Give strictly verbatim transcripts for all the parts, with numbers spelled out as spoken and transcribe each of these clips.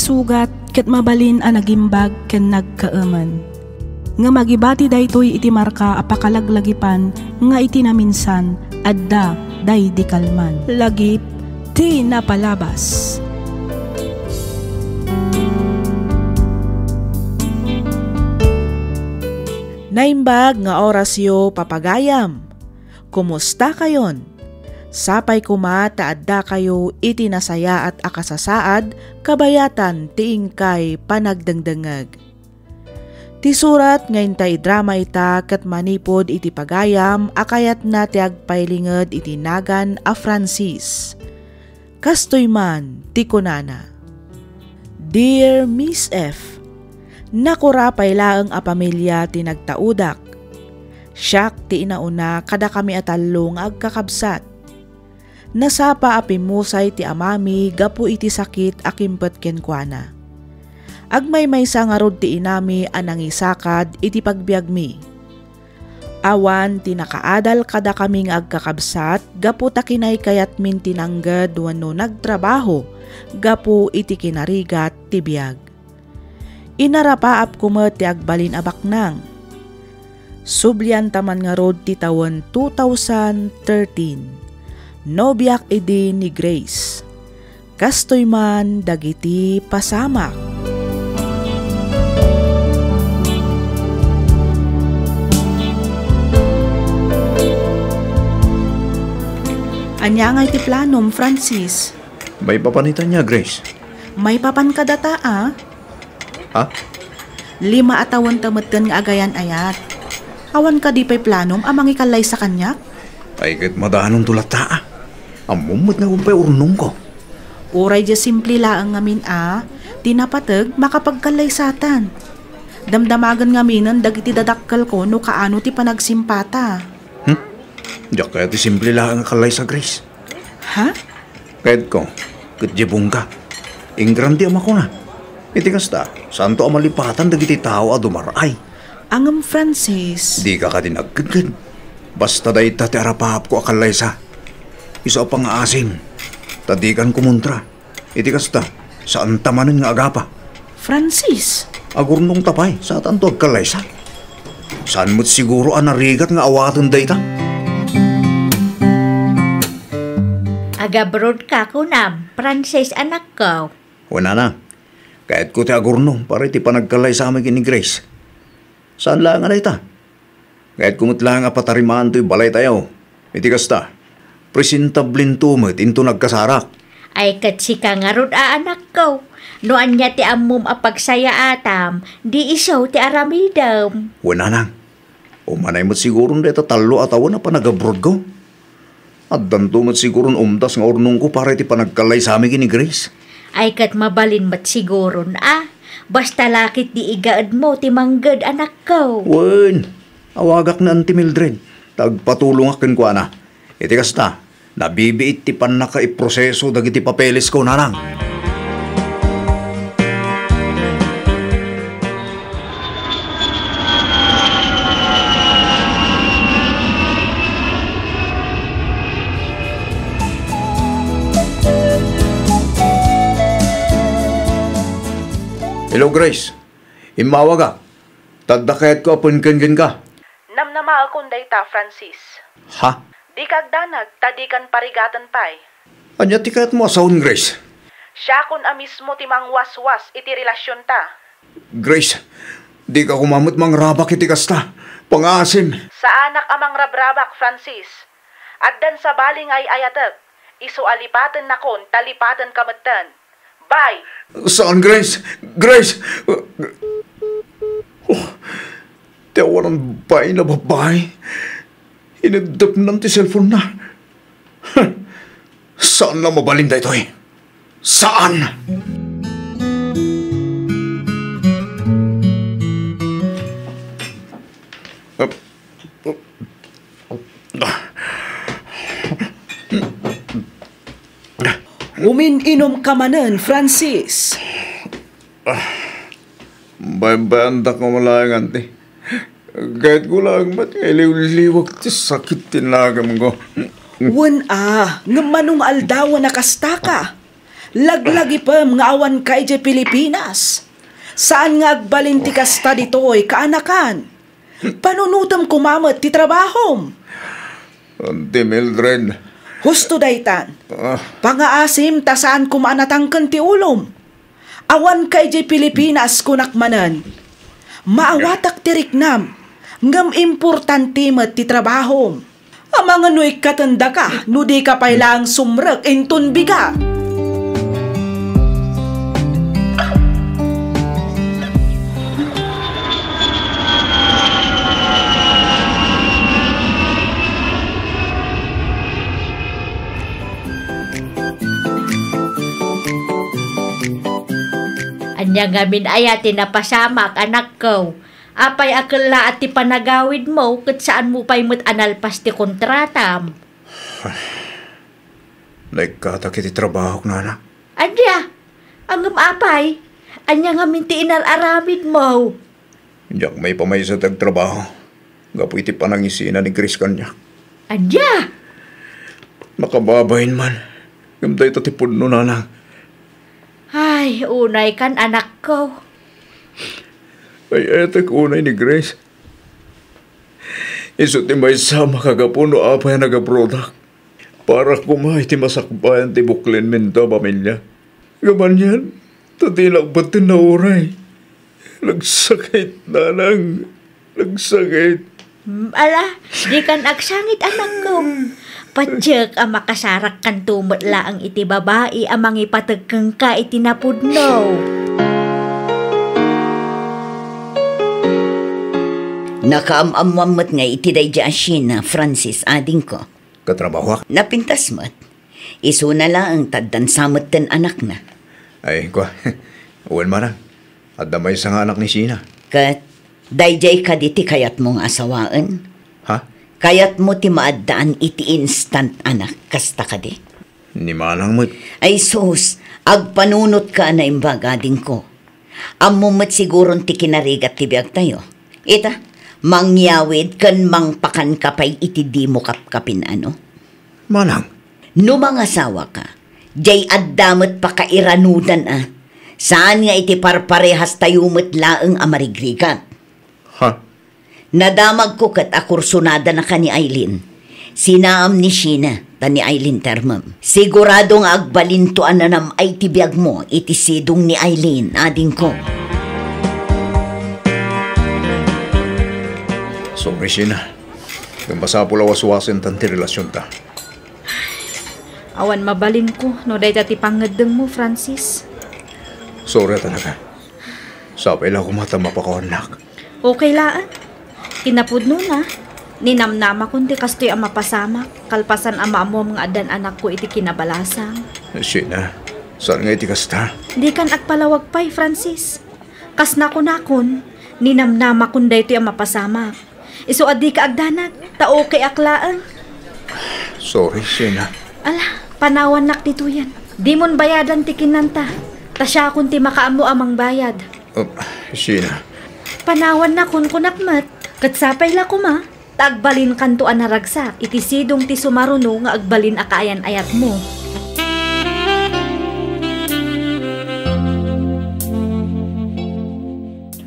sugat ket mabalin a nagimbag ken nagkaemen. Ngem agibati daytoy iti marka a pakalaglagipan nga iti naminsan, adda daydi kalman. Lagip ti napalabas. Naimbag nga orasyo, papagayam. Kumusta kayon? Sapay koma ta adda kayo iti nasayaat a kasasaad kabayatan ti inkay panagdengdengngeg. Ti surat nga inta idrama ita ket manipud iti pagayam a kayatna ti agpailinged iti nagan a Francis. Kastoy man ti kunana, "Dear Miss F, nakura pay laeng a pamilia ti nagtaudak. Siak ti inauna kadakami a tallo nga agkakabsat. Nasapa a pimmusay ti amami gapu iti sakit a kimpet kenkuana. Agmaymaysa ngarud ti inami a nangisakad iti pagbiagmi. Awan ti nakaadal kadakami nga agkakabsat gapu ta kinaykayatmin ti nangged wenno nagtrabaho gapu iti kinarigat ti biag. Inarapaapko met ti agbalin a baknang. Sublianta man ngarud ti tawen two thousand thirteen. Nobiak idi ni Grace." Kastoy man dagiti pasamak. Ania ngay ti planom, Francis? Maipapan ita nia, Grace? Maipapan kadata, a? Ha? Lima a tawenta metten nga agayan-ayat. Awan kadi pay planom a mangikallaysa kaniak? Ay, ket madanonto latta, a. Ammom met nga agpay urnongko. Uray diay simple laeng ngamin, a, ti napateg makapagkallaysatan. Damdamagen ngaminen dagiti dadakkelko no kaano ti panagsimpata. Hmm? Diak kayat ti simple laeng a kallaysa, Grace. Ha? Kayatko, ket diay bungka. Ingrandi a makuna. Iti kasta, saanto a malipatan dagiti tao a dumar-ay. Ngem, Francis. Dika kadi nagkedked. Basta dayta ti arapaapko a kallaysa. Isu a pangngaasim, ta dikan kumontra. Iti kasta, saanta manen nga agapa. Francis! Agurnongta pay, saanto agkallaysa. Saan met siguro a narigat nga awaten dayta? Agabrodka, kunam, Francis, anakko? Wen, nanang. Kayatko ti agurnong para iti panagkallaysami ken ni Grace. Saan laeng a dayta? Kayatko met laeng a patarimaan toy balaytayo. Iti kasta, presentablinto met inton agkasarak. Ay, ket sika ngarud a anakko. No ania ti ammom a pagsayaatam, di isu ti aramidem. Wen, nanang. Umanay met siguron dayta tallo a tawen a panagabrodko. Addanto met siguron umdas nga urnongko para iti panagkallaysami ken ni Grace. Ay, ket mabalin met siguron, a. Basta la ket di igaedmo ti mangged, anakko. Wen, awagak ni Auntie Mildred, ta agpatulongak kenkuana. Iti kasta, nabibiit ti pannakaiproseso dagiti papelesko, nanang. Hello, Grace. Immawagak. Ta adda kayatko a penken kenka. Namnamaekon dayta, Francis. Ha? Dika agdanag, ta dikan parigaten pay. Ania ti kayatmo a sawen, Grace? Siakon a mismo ti mangwaswas iti relasionta. Grace, dika koma met mangrabak iti kasta. Pangngaasim. Saanak a mangrabrabak, Francis. Addan sabali nga ay-ayatek. Isu a lipatennakon ta lipatenka metten. Bye! Saan, Grace? Grace! Oh, ti awanan bain a babai. Ineddepnan ti cellphone-na. Saan a mabalin daytoy? Saan? Umin-inom ka manen, Francis. Baybayandak nga malayangan ti. Kayatko laeng met nga iliwliwag ti sakit ti nagamko. Wen a, ngem mano nga aldawen a kastaka? Laglagipem nga awanka idiay Pilipinas. Saan nga agbalin ti kasta ditoy, kaanakan. Panunotem koma met ti trabahom. Auntie Mildred. Husto daytan. Ah. Pangaasim ta saan koma a natangken ti ulom. Awanka idiay Pilipinas, kunak manen. Maawatak ti riknam, ngem importante met ti trabahom. Amangan no ikkatendaka no dika pay laeng sumrek inton bigat. Ania ngamin aya ti napasamak, anakko? Apay a kellaat ti panagawidmo ket saanmo pay met a nalpas ti kontratam? Naikkatak iti trabahok, nana. Ania? Ngem apay? Ania ngamin ti inar-aramidmo? Diak maipamaysa ti agtrabaho gapu iti panangisina ni Grace kaniak. Ania? Makababain man. Ngem dayta ti pudno, nanang. Ay, unaykan, anakko. Ay-ayatek unay ni Grace. Isu ti maysa a makagapu no apay a nagabrodak. Para koma iti masakbayan ti buklenminto a pamilia. Ngem anian, ta dinak batten nauray. Nagsakit, nanang. Nagsakit. Mm, ala, dikan agsangit, anakko. Patiek a makasarakkanto met laeng iti babai a mangipateg kenka iti napudno. Nakaam-ammoam met ngay iti daydi a Sheena, Francis, adingko. Katrabahoak. Napintas met. Isuna laeng ta addan sa metten anakna. Ay, kua. Wen, manang. Adda maysa nga anak ni Sheena. Ket, daydiay kadi ti kayatmo nga asawaen? Ha? Kayatmo ti maaddaan iti instant anak, kasta kadi? Ni manang met. Ay sus, agpanunotka a naimbag, adingko. Ammom met siguron ti kinarigat ti biagtayo. Ita, mangyawid ken mangpakanka pay iti dimo kapkapin-ano. Manang? No mangasawaka, diay adda met pakairanudan a. Saan nga iti parparehastayo met laeng a marigrigat. Ha? Nadamagko ket a kursonadanaka ni Aileen. Sinaam ni Sheena, ta ni Aileen termem. Sigurado nga agbalinto a nanam-ay ti biagmo iti sidong ni Aileen, adingko. Sorry, Sheena. Ngem masapul a waswasentan ti relasionta. Awan mabalinko no dayta ti pangngeddengmo, Francis. Sorry, talaga. Sapay la koma ta mapakawannak. Okay laeng. Kinapudnona, ninamnamakon ti kastoy a mapasamak, kalpasan a maammuam nga addan anakko iti kinabalasang. Sheena, saan nga iti kasta? Dikan agpalawag pay, Francis. Kas nakunakon, ninamnamakon daytoy a mapasamak. Isu a dika agdanag, ta okayak laeng. Sorry, Sheena. Ala, panawannak ditoyen. Dimon bayadan ti kinanta, ta siakon ti makaammo a mangbayad. Oh, Sheena. Panawannak, kunkunak met. Ket sapay la koma, ta agbalinkanto a naragsak iti sidong ti sumaruno nga agbalin a kaayan-ayatmo.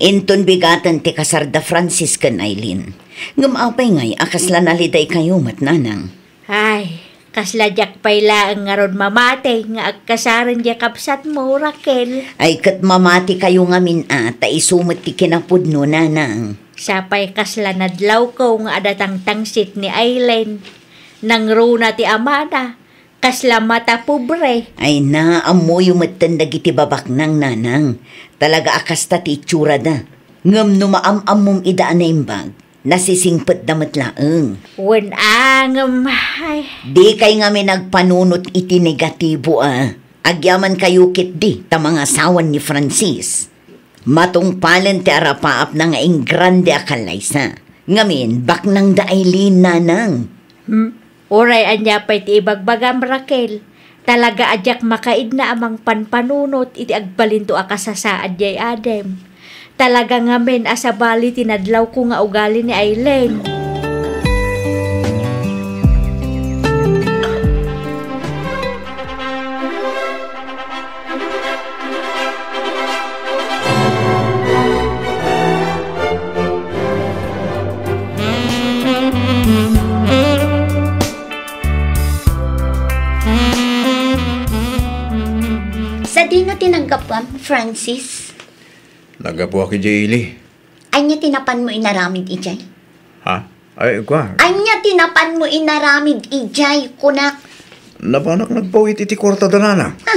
Inton bigaten ti kasar da Francis ken Aileen. Ngem apay ngay a kasla nalidaykayo met, nanang? Ay, kasla diak pay laeng ngarud mamati nga agkasaren diay kabsatmo, Raquel. Ay, ket mamatikayo ngamin a, ta isu met ti kinapudno, nanang. Sapay kasla nadlawko nga adda tangtangsit ni Aileen. Nangruna ti amana, kasla mata pobre. Ay na, ammoyo metten dagiti babaknang, nanang. Talaga a kasta ti itsurada. Ngem no maam-ammom ida a naimbag, nasisingpetda met laeng. Wen a, ngem, ay. Dikay ngamin agpanunot iti negatibo a. Agyamankayo ketdi ta mangasawan ni Francis. Matungpalen ti arapaapna nga ingrande a kallaysa. Ngamin, baknangda Aileen, nanang. Hmm? Uray ania pay ti ibagbagam, Raquel, talaga a diak makaidna a mangpanpanunot iti agbalinto a kasasaad diay adem. Talaga ngamin a sabali ti nadlawko nga ugali ni Aileen. Sadino ti naggapuam, Francis? Naggapuak idiay ili. Ania ti napanmo inaramid idiay? Ha? Ay, kua. Ania ti napanmo inaramid idiay, kunak? Napanak nagpaw-it iti kuarta da nanang. Ha?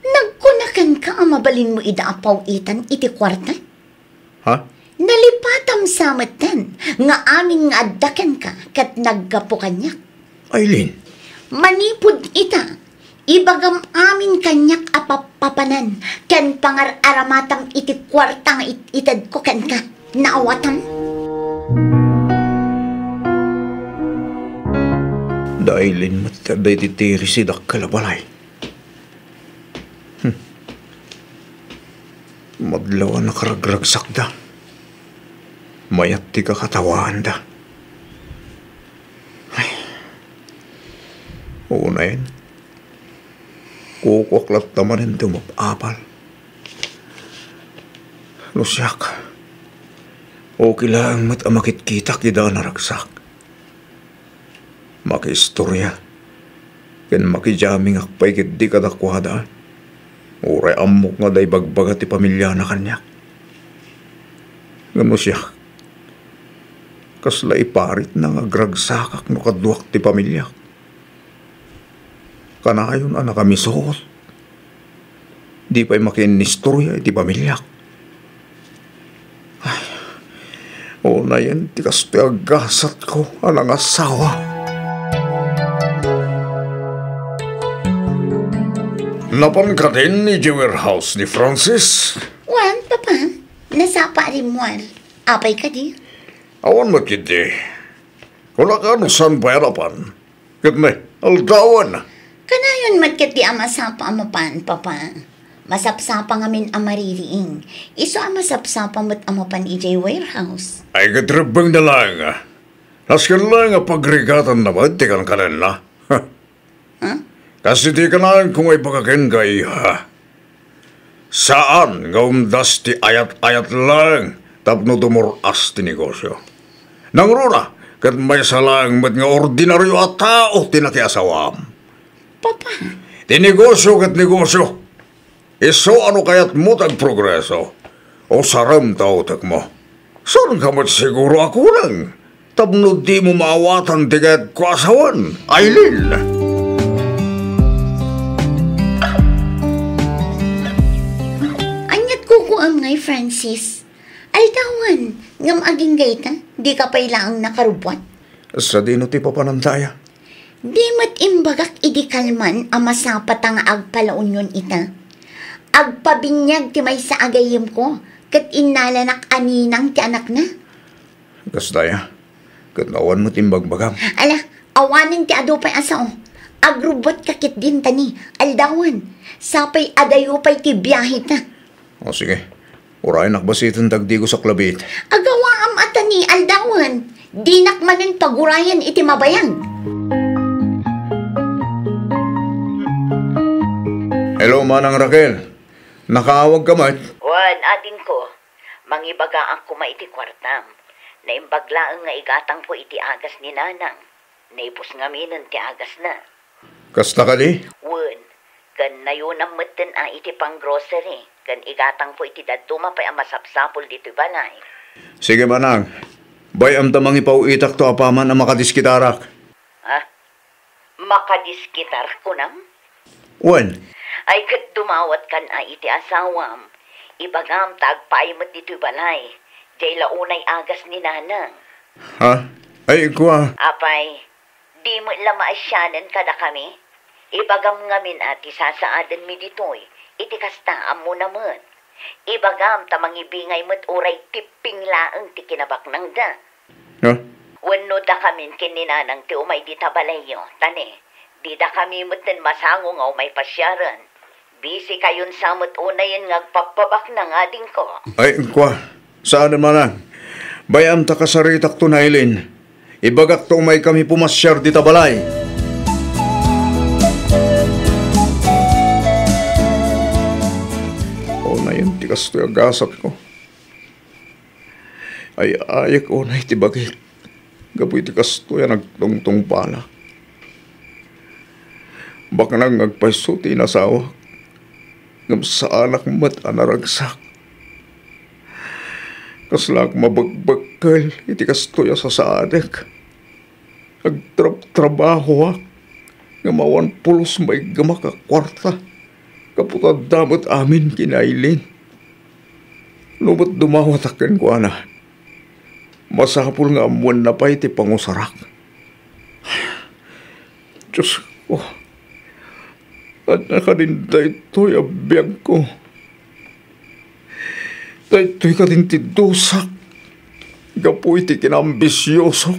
Nagkuna kenka a mabalinmo ida a paw-itan iti kuarta? Ha? Nalipatam sa metten nga amin nga adda kenka ket naggapu kaniak. Aileen. Manipud ita, ibagam amin kaniak a pappapanan ken pangar-aramatam iti kuarta nga it-itedko kenka. Naawatam? Da Aileen met ti adda iti tiri si dakkel a balay. Hmm. Madlaw a nakaragragsakda. Mayat ti kakatawaanda. Ay. Unayen, kukuak latta manen ti umap-apal. No siak, okay laeng met a makitkitak ida a naragsak. Makiistoria ken makijammingak pay ketdi kadakuada. Uray ammok nga adda ibagbaga ti familiana kaniak. Ngem no siak, kasla iparitna nga agragsakak no kaduak ti familiak. Kanayon a nakamisuot. Di pay makiinnistoria iti familiak. Ay, unayen ti kastoy a gasatko a nangasawa. Napan kadin idiay warehouse ni Francis? Wen, Papa. Nasapa a rimmuar. Apay kadi? Awan met ketdi. Kunaka no saan pay a napan. Ket ne, aldawen. Kanayon met ketdi a masapa a mapan, Papa. Masapsapa ngamin a maririing. Isu a masapsapa met a mapan idiay warehouse. Ay, ket rebbengna laeng, a. Nasken laeng a pagrigatanna met ti kankanenna. Ha? Kas iti kanayon ko nga ibaga kenka, iha. Saan nga umdas ti ayat-ayat laeng tapno dumur-as ti negosio. Nangruna, ket maysa laeng met nga ordinario a tao ti nakiasawam. Papa. Ti negosio ket negosio. Isu a no kayatmo ti agprogreso, usarem ta utekmo. Saanka met siguro a kulang tapno dimo maawatan ti kayatko a sawen, Aileen. Aniat kukuam ngay, Francis? Aldawan, ngem agingga ita, dika pay laeng nakarubbuat. Sadino ti papananda aya? Di met imbagak idi kalman a masapata nga agpalaunyon ita. Agpabiniag ti maysa a gayyemko, ket innalanak a ninang ti anakna. Kasta aya, ket awan met imbagbagam. Ala, awanen ti adu pay a sao. Agrubbuatka ketdin ta ni, aldawan. Sapay adayo pay ti biaheta. O, sige. Urayenak basiten dagdigo saklabit. Agawaam a ta ni aldawen. Dinak manen pagurayen iti mabayag. Hello, Manang Raquel. Nakaawag ka met? Wen, adingko. Mangibagaak koma iti kuartam. Naimbag laeng nga igatangko iti agas ni Nanang. Naibus ngaminen ti agasna. Kasta kadi? Wen, ken nayonam metten a iti pang-grocery, ken igatangko iti dadduma pay a masapsapul ditoy balay. Sige, Manang. Bay-am ta mangipaw-itakto apaman a makadiskitarak. Ha? Makadiskitar, kunam? Wen. Ay, ket dumawatkan a iti asawam. Ibagam ta agpaay met ditoy balay. Diay la unay agas ni Nanang. Ha? Ay, kua. Apay, di met la maasianen kadakami? Ibagam ngamin a ti sasaadenmi ditoy, iti kasta, ammona met. Ibagam ta mangibingay met uray tipping laeng ti kinabaknangda. Ha? Wenno dakamin ken ni Nanang ti umay dita balayyo, ta ne, didakami metten masango nga umay pasiaren. Bisikayon sa met unayen nga agpappabaknang, adingko. Ay, kua. Saan a manang. Bay-am ta kasaritakto ni Aileen. Ibagak ta umaykami pumasiar dita balay. Unayen ti kastoy a gasatko. Ay-ayek unay ti bagik gapu iti kastoy a nagtungtungpalak. Baknang nga agpayso ti inasawak. ngem saanak met a naragsak. Kaslaak mabegbekkel iti kastoy a sasaadek. Agtrabtrabahoak, ngem awan pulos maiggemak a kuarta. Gapu ta adda met amin ken ni Aileen. No met dumawatak kenkuana, masapul nga ammoenna pay ti pangusarak. Diosko, ania kadin daytoy a biagko? Daytoy kadin ti dusak gapu iti kinaambisiosok?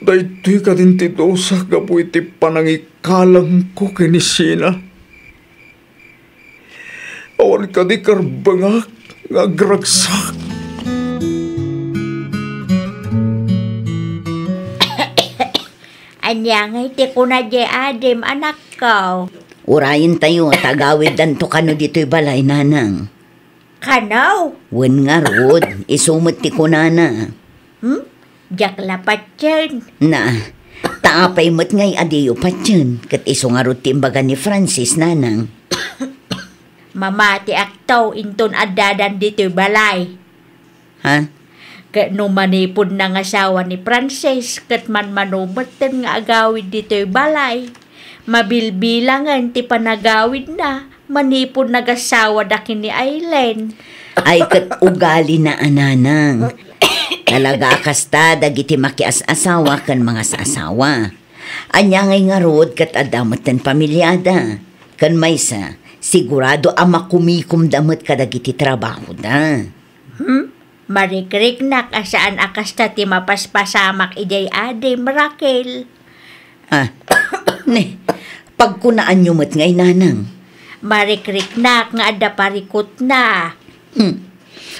Daytoy kadin ti dusak gapu iti panangikalangko ken ni Sina? Awan kadi karbengak nga agragsak? Ania ngay ti kuna diay adim, anakko? Urayentayo ta agawiddanto kano ditoy balay, nanang. Kano? Wen ngarud, isu met ti kunana. Hmm? Diak la patien. Na, ta apay met ngay a diyo patien, ket isu ngarud ti imbaga ni Francis, nanang. Mamatiakto inton addadan ditoy balay. Ha? Ket no manipud nangasawa ni Francis, ket manmano metten nga agawid ditoy balay. Mabilbilangen ti panagawidna manipud nagasawada ken ni Aileen. Ay, ket ugalina a, nanang. Talaga a kasta dagiti makias-asawa ken mangas-asawa. Ania ngay ngarud ket adda metten pamiliada. Ken maysa, sigurado a makumikomda met kadagiti trabahoda. Hmm? Marikriknak a saan a kasta ti mapaspasamak idiay adim, Raquel. Ah, ne, pagkunaanyo met ngay, nanang. Marikriknak nga adda parikutna. Hmm.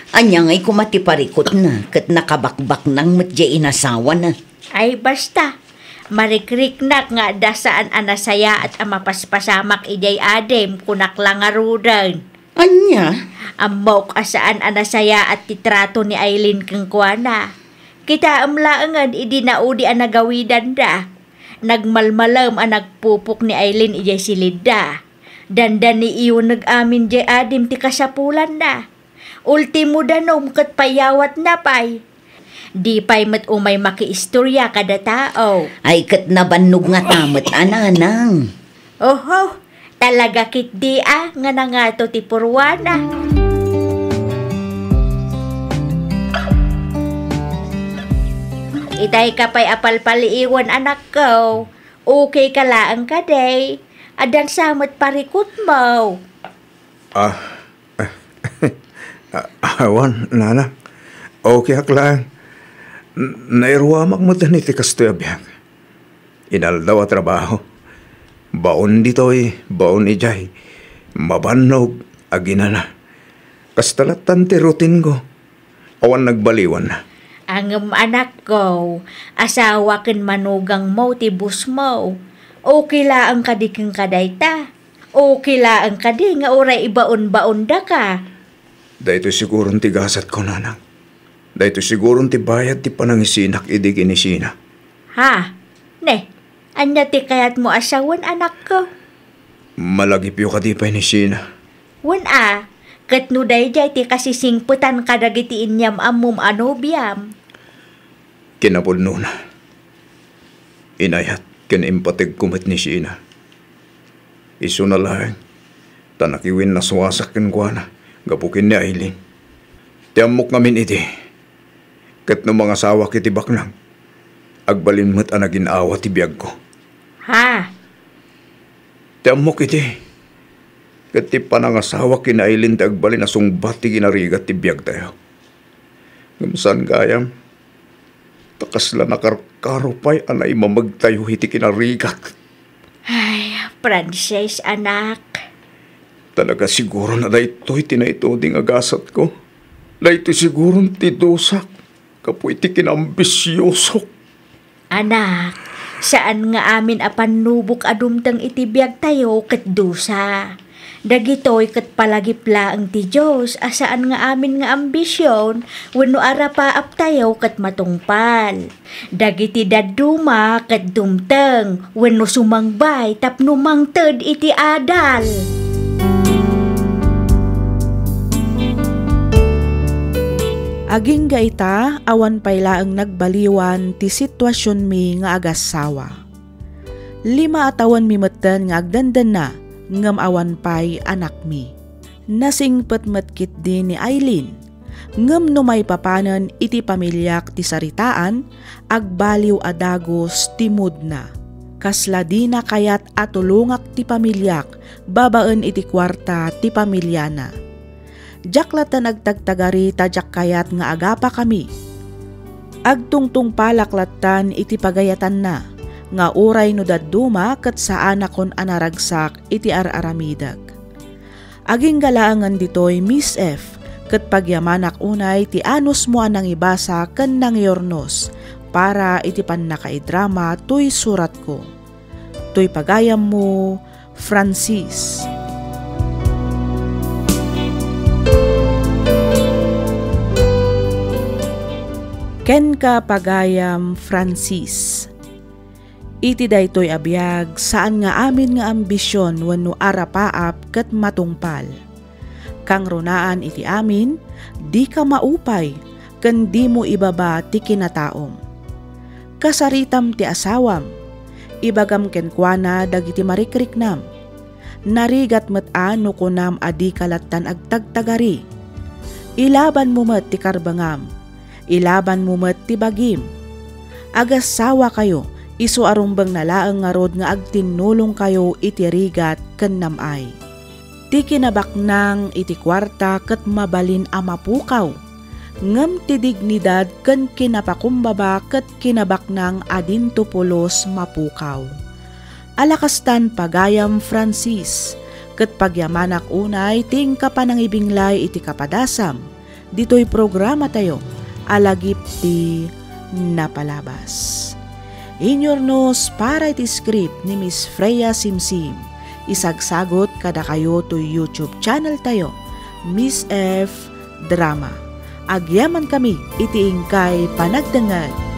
Ania ngay koma ti parikutna ket nakabakbaknang met diay inasawana? Ay, basta. Marikriknak nga adda saan a nasayaat a mapaspasamak idiay adim, kunak la ngaruden. Ania? Ammok a saan a nasayaat ti trato ni Aileen kenkuana. Kitaem laengen idi naudi a nagawidanda. Nagmalmalem a nagpupok ni Aileen idiay silidda. Dandani iyuneg amin diay adim ti kasapulanna. Ultimo danum ket payawatna pay. Di pay met umay makiistoria kada tao. Ay, ket nabannog ngata met a, nanang. Oho, talaga ketdi a nga nangato ti purwana. Itay ka pay a palpaliiwen, anakko. Okay ka laeng kadi? Addan sa met parikutmo? Ah, Ah, awan, nana. Okay ak laeng. N-, nairuamak met iti kastoy a biag. Inaldaw a trabaho. Baon ditoy, baon idiay. Mabannog, aginana. Kasta lattan ti routine-ko. Awan nagbaliwan. Ngem, anakko, asawa ken manugangmo ti bossmo. Okay laeng kadi kenka dayta? Okay laeng kadi nga uray ibaon-baondaka? Daytoy siguron ti gasatko, nanang. Daytoy siguron ti bayad ti panangisinak idi ken ni Sina. Ha? Ne, ania ti kayatmo a sawen, anakko? Malagipyo kadi pay ni Sina. Wen a, ket no daydiay ti kasisingpetan kadagiti inyam-ammom a nobiam. Kinapudnona, inayat ken impategko met ni Sina. Isuna laeng ta nakiwinnaswasak kenkuana gapu ken ni Aileen. Ti ammok ngamin idi, ket no mangasawak iti baknang, agbalin met a nagin-awa ti biagko. Ha? Ti ammok idi, ket ti panangasawak ken ni Aileen ti agbalin a sungbat ti kinarigat ti biagtayo. Ngem saan gayam, ta kasla nakarkaro pay a naimamegtayo iti kinarigat. Ay, Francis, anak. Talaga siguron a daytoy ti naituding a gasatko. Daytoy siguron ti dusak gapu iti kinambisiosok. Anak, saan nga amin a pannubok a dumteng iti biagtayo ket dusa. Dagitoy ket palagip laeng ti Dios a saan nga amin nga ambision wenno arapaaptayo ket matungpal. Dagiti dadduma ket dumteng wenno sumangbay tapno mangted iti adal. Agingga ita, awan pay laeng nagbaliwan ti situasionmi nga agassawa. Lima a tawenmi metten nga agdendenna, ngem awan pay anakmi. Nasingpet met ketdi ni Aileen, ngem no maipapanen iti pamiliak ti saritaan, agbaliw a dagus ti moodna. Kasla dina kayat a tulongak ti pamiliak babaen iti kuarta ti pamiliana. Diak lattan agtagtagari ta diak kayat nga agapakami. Agtungtungpalak lattan iti pagayatanna, nga uray no dadduma ket saanakon a naragsak iti ar-aramidek. Agingga laengen ditoy, Miss F, ket pagyamanak unay ti anusmo a nangibasa ken nangiurnos para iti pannakaidrama toy suratko. Toy pagayammo, Francis. Kenka, pagayam Francis. Iti daytoy a biag, saan nga amin nga ambision wenno arapaap ket matungpal. Kangrunaan iti amin, dika maupay ken dimo ibaba ti kinataom. Kasaritam ti asawam, ibagam kenkuana dagiti marikriknam. Narigat met a no kunam a dika lattan agtagtagari. Ilabanmo met ti karbengam. Ilabanmo met ti bagim. Agassawakayo, isu a rumbengna laeng ngarud nga agtinnulongkayo iti rigat ken nam-ay. Ti kinabaknang iti kuarta ket mabalin a mapukaw, ngem ti dignidad ken kinapakumbaba ket kinabaknang a dinto pulos mapukaw. Ala kastan, pagayam Francis, ket pagyamanak unay ti inka panangibinglay iti kapadasam ditoy programatayo a Lagip ti Napalabas. Inyurnos para iti script ni Miss Freya Simsim. Isagsagot kadakayo toy YouTube channel tayo, Miss F Drama. Agyaman kami iti inkay panagdengngeg.